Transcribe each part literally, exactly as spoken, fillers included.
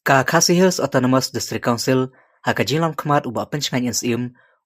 Ka Khasi Hills Autonomous District Council, ha ka jinglam khmat u Bah Pynshngaiñ N Syiem,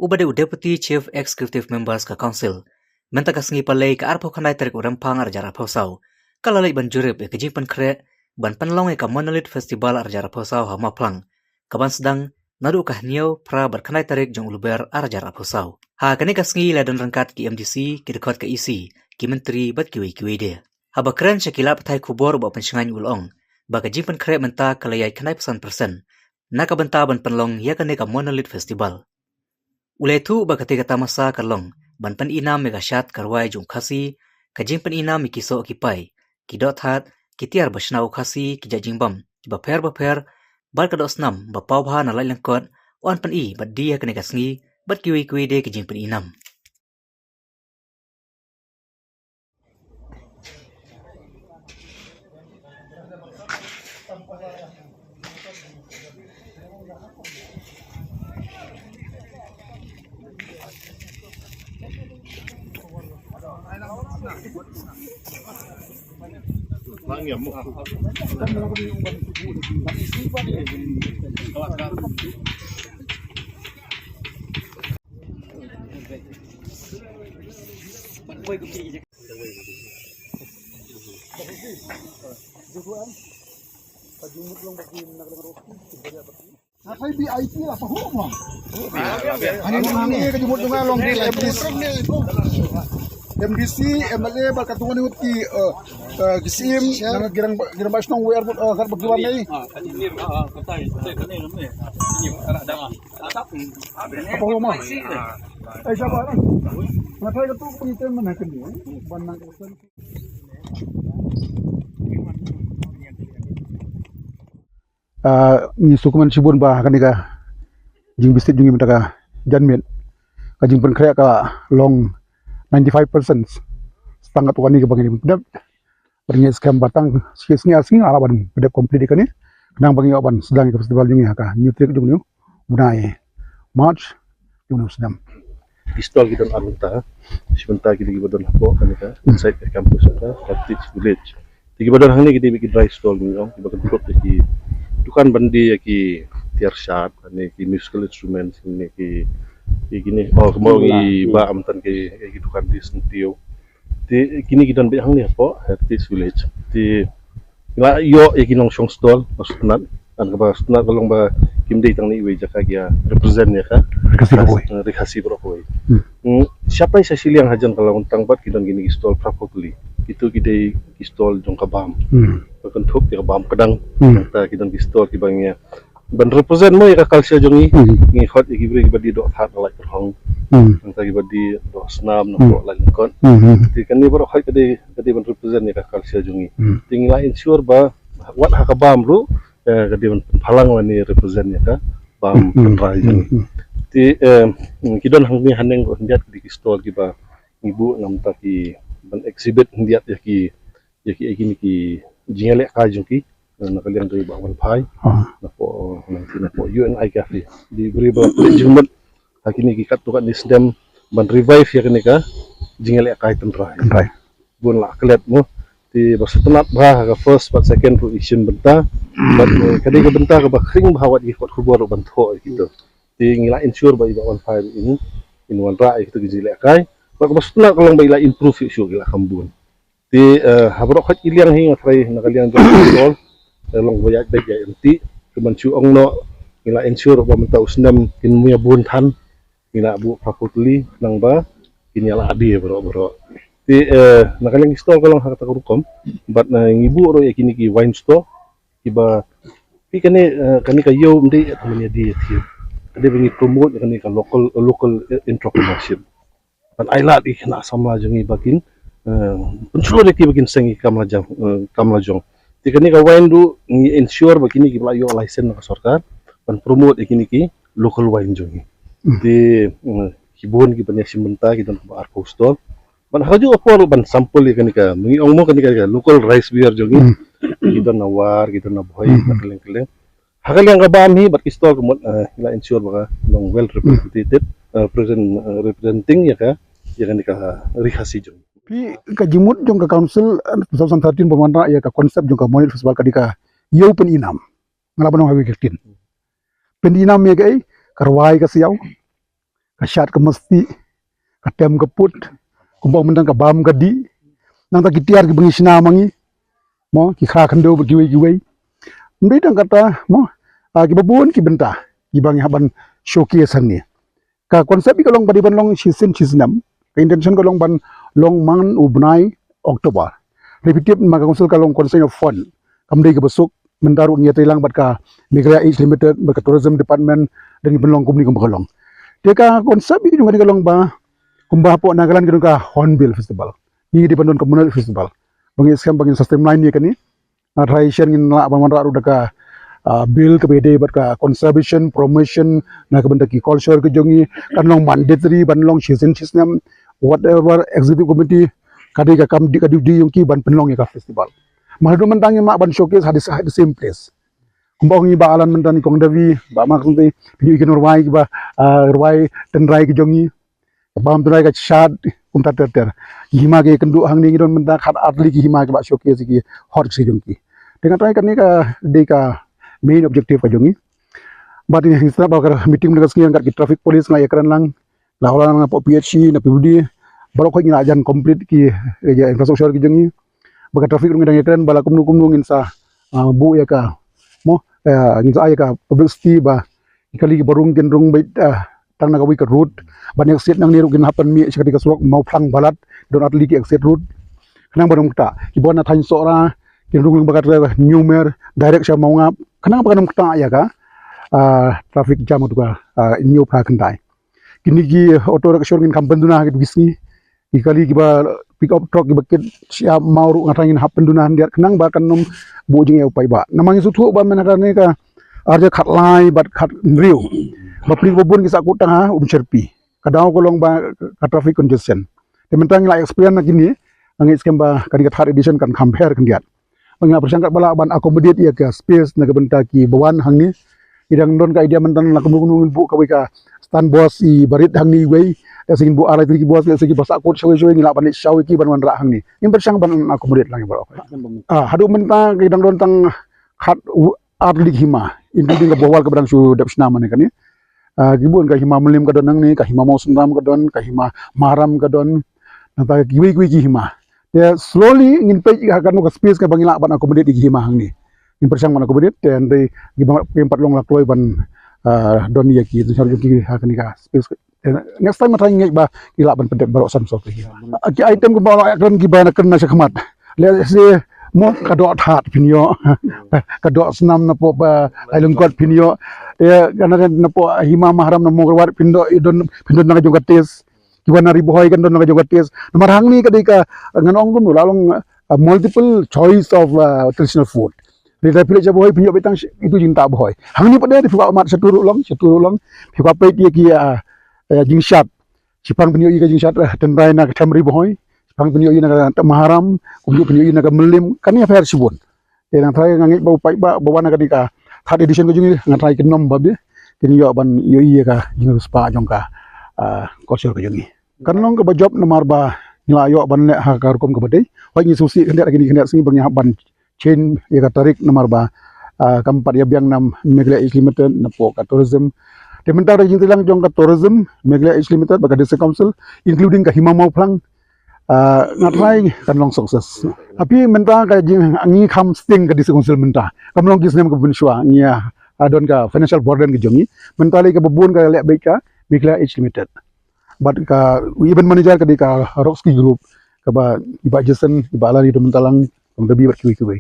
uba dei u Deputy Chief Executive Members ka Council, mynta ka sngi Palei ka arphew khyndai tarik u Rymphang arhajar arphew saw, ka la leit ban jurip ïa ka jingpynkhreh ban pynlong ïa ka Monolith Festival arhajar arphew saw ha Mawphlang, ka ban sdang naduh ka hynñiew, phra bad khyndai tarik jong u Lber arhajar arphew saw. Ha kane ka sngi la don ryngkat ki M D C, ki dkhot ka E C, ki myntri bad kiwei kiwei de. Haba kren sha ki lad pathai khubor u Bah Pynshngaiñ u la ong ba ka jingpynkhreh mynta ka la ïaid khyndai phew san percent na ka bynta ban pynlong ïa kane ka Monolith Festival. U la ïathuh ba katei ka tamasa ka long ban pynim ïa ka shad ka rwai jong u Khasi, ka jingpynim ïa ki soh ki pai, ki doh thad, ki tiar ba shna u Khasi, ki jait jingbam kiba pher bapher, bad ka doh snam ba paw bha na lait lyngkot, yn pyni bad die ha kane ka sngi bad kiwei kiwei de ki jingpynim. M D C, M L A bad katto katne ki, eh, eh, ki syiem, nangta ki rangbah, ki rangbah shnong, wer bad, eh, kat bad ki ban lei. Apa ho ma? Ai, sabar. Nga try ka tu pun item mana kene, eh? Ban nang urusan. Ah, ngi sngewkmen shibun ba ha kane ka jingbishit jong ngi mynta ka janmiet, ka jingpynkhreh ka long ninety-five percent. Tang katto katne kaba ngi dep. Bad ngi skhem ba tang shi sngi ar sngi ngi lah ban pyndep complete ïa kane. Khnang ba ngi ïoh ban sdang ïa ka festival jong ngi ha ka hynñiew tarik jong une u bnai March, jong une u snem. Ki stall ki don ar bynta, shi bynta ki dei kiba don hapoh kane ka, hmm, inside ka campus ka Heritage Village. Te kiba don hangne ki dei ki dry stall ngi ong, kiba kynthup ïa ki dukan ban die ïa ki tiar shad, ne ki musical instruments, ne ki, ki, kine, oh, kumba ong, ki ba, am, tang ki, ki dukan die syntiew. Te kine ki don beit hangne hapoh Heritage Village. Te ngi la ïoh ïa ki nongshong stall ba sngewtynnat. Kaba sngewtynnat ka long ba kim dei tang na iwei jaka, ki ïa represent ïa ka Ri Khasi baroh kawei. Ri Khasi baroh kawei. Hmm. Hmm, shatai sha shiliang hajan ka la wan tang bad ki don kine ki stall phra phew tylli. Kito ki dei ki stall jong ka bam. Hmm. Ba kynthup ïa ka bam kdang. Hmm. Nangta ki don ki stall kiba ngi ïa ban represent mo ïa ka culture jong ngi. Hmm. Ngi khot ïa ki briew kiba die doh thad na lait pyrhong. Hmm. Nangta kiba die doh snam na, hmm, pyrhong lait lyngkot. Hmm. Te kane baroh khot ka dei, ka dei ban represent ïa ka culture jong ngi. Hmm. Te ngi la ensure ba wat ha ka bam ruh, eh, ka dei ban pynphalang lane represent ïa ka bam, hmm, hmm, tynrai jong ngi. Hmm. Te, eh, ki don hangne haneng ruh khyndiat ki dei ki stall kiba ngi buh namar ki ban exhibit khyndiat ïa ki ïa ki, ïa kine ki jingïalehkai jong ki, eh, na ka liang jong i Bah Wanphai. Ah. Napoh, na, napoh U N I Cafe. Dei briew ba la pynleit jingmut ha kine ki katto katne snem ban revive ïa kane ka jingïalehkai tynrai. Tynrai. Bun la klet mo. Te ba sngewtynnat bha ha ka first bad second ruh i shim bynta. Bad, eh, ka dei ka bynta kaba khring bha wat ïa ki kot khubor ruh ban thoh ïa kito. Te ngi la ensure ba i Bah Wanphai ruh in, in wanrah ïa kito ki jingïalehkai. Bad kaba sngewtynnat ka long ba i la improve ïa shuh, ki la kham bun. Te, eh, ha baroh khoit ki liang hi nga tharai na ka liang jong ka stall, eh, long ba ïaid beit ïaid ryntih. Te ban shu ong noh, ngi la ensure ba mynta u snem kin ym ïa bun than, ngi la buh phra phew tylli, khnang ba kin ïa la die baroh baroh. Te, eh, na ka liang ki stall ka long ha kata ka rukom, bad, eh, ngi buh ruh ïa kine ki wine store, kiba, phi kane, eh, kane ka ïew ym dei tang ban ïa die ïa thied. Ka dei ba ngi promote ïa kane ka local, local, eh, entrepreneurship. Ban ai lad ïa ki khynnah samla jong ngi ba kin, eh, pynshlur ïa ki ba kin seng ïa ki kam lajong, eh, kam lajong. Te kane ka wine ruh ngi ensure ba kine kiba la ïoh license na ka sorkar ban promote ïa kine ki local wine jong ngi. Hmm. Te, eh, ki bun kiba ïa shim bynta ki don kumba arphew stall. Ban ha kajuh ka por ruh ban sample ïa kane ka, ngi ong mo kane ka, ka local rice beer jong ngi. Hmm. Ki don na War, ki don na Bhoi, hmm, na kylleng kylleng. Ha ka liang ka bam hi bad ki stall ka mut, eh, ngi la ensure ba ka long well represented, eh, present, eh, representing ïa ka, ïa kane ka Ri Khasi jong. Phi, ka jingmut jong ka council, eh, two thousand thirteen ban wanrah ïa ka concept jong ka Monolith Festival ka dei ka ïew pynim. Nga lah ban ong ha kawei ka ktien. Pyndih nam ïa kaei? Ka rwai ka siaw, ka shad ka masti, ka tem ka put, kumba mynta ka bam ka dih. Nangta ki tiar kiba ngi shna ma ngi, mo, ki khra khyndew bad kiwei kiwei. Ym dei tang kata, mo, ah, kiba bun ki bynta kiba ngi hap ban showcase hangne. Ka concept ka long ba dei ban long shisien shisnem. Ka intention ka long ban long man u bnai October. Hynrei phi tip ma ka council ka long constraint of fund. Kam dei kaba suk, mynta ruh ngi ïatrei lang bad ka Meghalaya Age Limited, bad ka Tourism Department, da ngi pynlong kumne kumba ka long. Te ka concept ka jong ka dei ka long ba kumba hapoh Nagaland ki don ka Hornbill Festival, ngi dei ban don ka Monarch Festival. Ba ngi skhem ba ngin sustain line ïa kane. Nga tharai shen ngin lah ban wanrah ruh da ka, ah, bill kaba ïadei bad ka conservation, promotion na ka bynta ki culture ka jong ngi. Kan long mandatory ban long shisien shisnem, whatever executive committee, ka dei ka kam, ka duty jong ki ban pynlong ïa ka festival. Mar haduh mynta ngim lah ban showcase ha the, ha the same place. Kumba ong i Bah Alan mynta, i Kong Davi, Bah Mark mynta, phi ïohi ki nongrwai kiba, ah, rwai tynrai ki jong ngi. Bam tynrai ka shad, kumta ter ter. Ki hima ki kynduh hangne, ngi don mynta khat ar tylli ki hima kiba showcase ki hor ki jong ki. Te nga tharai kane ka dei ka main objective ka jong ngi. Bad ngi sngap ba ka meeting mynta ka sngi ryngkat ki traffic police nga ïakren lang. La hawla na pdeng P H C, na P W D. Baroh khoit ngi la jan complete ki, eh, infrastructure ki jong ngi. Ba ka traffic ruh ngi dang ïakren ba la kumno kumno ngin sa, ah, buh ïa ka, mo, eh, ngin sa ai ïa ka publicity ba ki kali kiba rung kin rung beit, ah, tang na kawei ka route. Ban exit nangne ruh kin hap ban mih sha kata ka surok Mawphlang Balat, don ar tylli ki exit route. Khnang ban ym ktah, kiba wan na thaiñ Sohra kin rung lyngba kata ka New Mer direct sha Mawngap. Khnang ba kan ym ktah ïa ka, ah, traffic jam kata ka, ah, hynñiew phra khyndai. Kine ki auto rickshaw ngin kham pynduna ha kito ki sngi. Ki kali kiba pick up truck kiba kit sha maw ruh nga tharai ngin hap pynduna hyndiat khnang ba kan ym buh jingeh u paidbah. Namar ngi sngewthuh ba mynta kane ka ar hajar khatlai bad khathynriew, bapli babun ki sahkut tang ha Umshyrpi. Ka daw ka long ba ka traffic congestion. Te mynta ngi la experience na kine, nga ngeit skhem ba kane ka third edition kan kham pher khyndiat. Nga pyrshang katba lah ban accommodate ïa ka space na ka bynta kiba wan hangne. Ngi dang don ka idea mynta la kumno kumno ngin buh kawei ka stand bus iba rit hangne iwei. Lehse ngin buh ar lai tylli ki bus, lehse kiba sahkut shawei shawei ngi lah ban leit shaw ïa ki ban wanrah hangne. Ngin pyrshang ban accommodate lang ïa baroh. Ah, haduh mynta ki dang don tang khat u-, ar tylli ki hima, including ka Bohwal kaba dang shu dep shna mynne kane. Ah, ki bun, ka Hima Mylliem ka don hangne, ka Hima Mawsynram ka don, ka Hima Maharam ka don. Nangta kiwei kiwei ki hima. Te slowly ngin peit ha kano ka space kaba ngi lah ban accommodate ïa ki hima hangne. Ngin pyrshang ban accommodate, te hynrei kiba, kim pat long la kloi ban, ah, don ïa ki, te shar jong ki ha kane ka space. Te next time nga tharai ngeit ba ki lah ban pyndep baroh san sawphew ki hima. Ah, ki item kiba lah ïakren kiba na kren na shakhmat. Lehse mo ka doh thad phin ïoh. Ka doh snam napoh ba Lailungkot phin ïoh. Ïa, kane napoh Hima Maharam na Mawkyrwat phin don, phin don na ka jong ka taste. Kiba na Ri Bhoi kan don na ka jong ka taste. Namar hangne ka dei ka, ngan ong kumno, la long, uh, multiple choice of, uh, traditional food. Lada phi leit sha Bhoi phin ïoh beit tang shi-, itu jingtah Bhoi. Hangne pat de phi kwah mad shatu ruh long, shatu ruh long. Phi kwah peit ïa ki, uh, uh, jingshad. Shipang phin ïohi ka jingshad, eh, tynrai na ka them Ri Bhoi. Shipang phin ïohi na ka Maharam, kumjuh phin ïohi na ka Mylliem, kane pher shibun. Te nga tharai nga ngeit ba u paidbah ba wan na kane ka third edition ka jong ngi, nga tharai kin ym ba bha, kin ïoh ban ïohi ïa ka jingriewspah jong ka, ah, culture ka jong ngi. Kan long kaba jop namar ba ngi la ïoh ban leh ha ka rukom kaba dei. Hooid ngi sngewsih khyndiat ha kine ki khyndiat sngi ba ngi hap ban change ïa ka tarik namar ba, ah, kam pat ïa biang na Meghalaya Age Limited napoh ka tourism. Te mynta ka jingtreilang jong ka tourism, Meghalaya Age Limited bad ka District Council, including ka Hima Mawphlang, ah, nga tharai kan long success. Tapi mynta ka jing, ngi kham sting ka District Council mynta. Kam long ki snem kaba mynshuwa ngi ïa, ah, don ka financial burden ka jong ngi. Mynta lei kaba bun ka leh beit ka Meghalaya Age Limited. Bad ka event manager ka dei ka Roxy Group, kaba i Bah Jason, i Bah Larry, i Bah Myntalang, i Bah Dabi bad kiwei kiwei.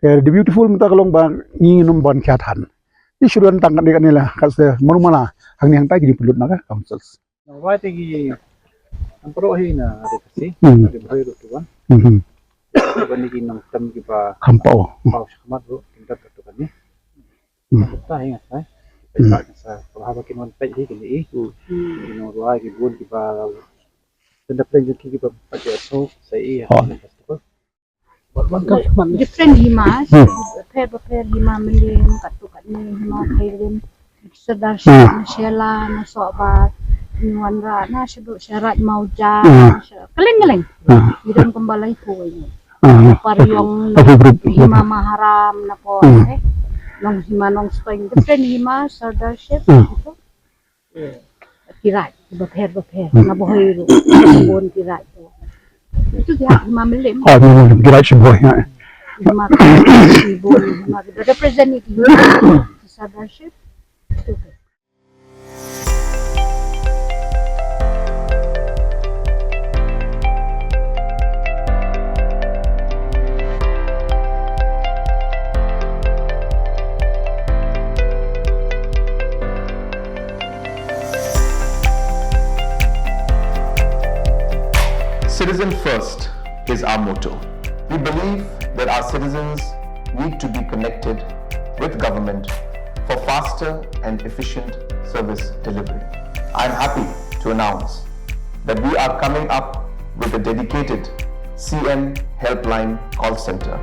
Te The Beautiful mynta ka long ba ngin ym ban khia than. Te shu don tang katne katne la, kat se mano mala hangne hangtai ki jingpynlut na ka councils. Nang wai te ki nang pro hi na Ri Khasi, hmm, Ri Bhoi ruh tu wan. Hmm. Ba ni ki nang tem kiba kham paw. Paw shakhmat ruh, ki nang tem tu kan ni. Hmm. Nang ta hi ngat, eh. Hmm. Sa, sa, ba haba kin wan peit hi kini i. Hmm. Ki nang ruai ki bun kiba tenda plan jong ki kiba pat ïa so, sa i, ha, festival. Different hima, hmm, bapher bapher, Hima Mylliem, katto katne, Hima Khyllippuh, Sordar, hmm, Shella, na Sohbar, Nuanra, na Shaduh, Sharaj Mawja, hmm, na Sha-, kylleng kylleng. Hmm. Ngi don kumba laiphew. Hmm. Pariong, laiphew group. Hima Maharam, napoh, hmm, eh. Nonghima Nongstoiñ, different hima, Sardarship, hmm, gitu. Eh, ki raid bapher bapher, hmm, na Bhoi ruh bun ki raid tu. Itu ki hima Mylliem. Oh, Mylliem, ki raid sha Bhoi, ha. Hima ki bun, hima ki represent ïa ki Sardarship. Itu ki. Citizen first is our motto. We believe that our citizens need to be connected with government for faster and efficient service delivery. I am happy to announce that we are coming up with a dedicated C M Helpline call center.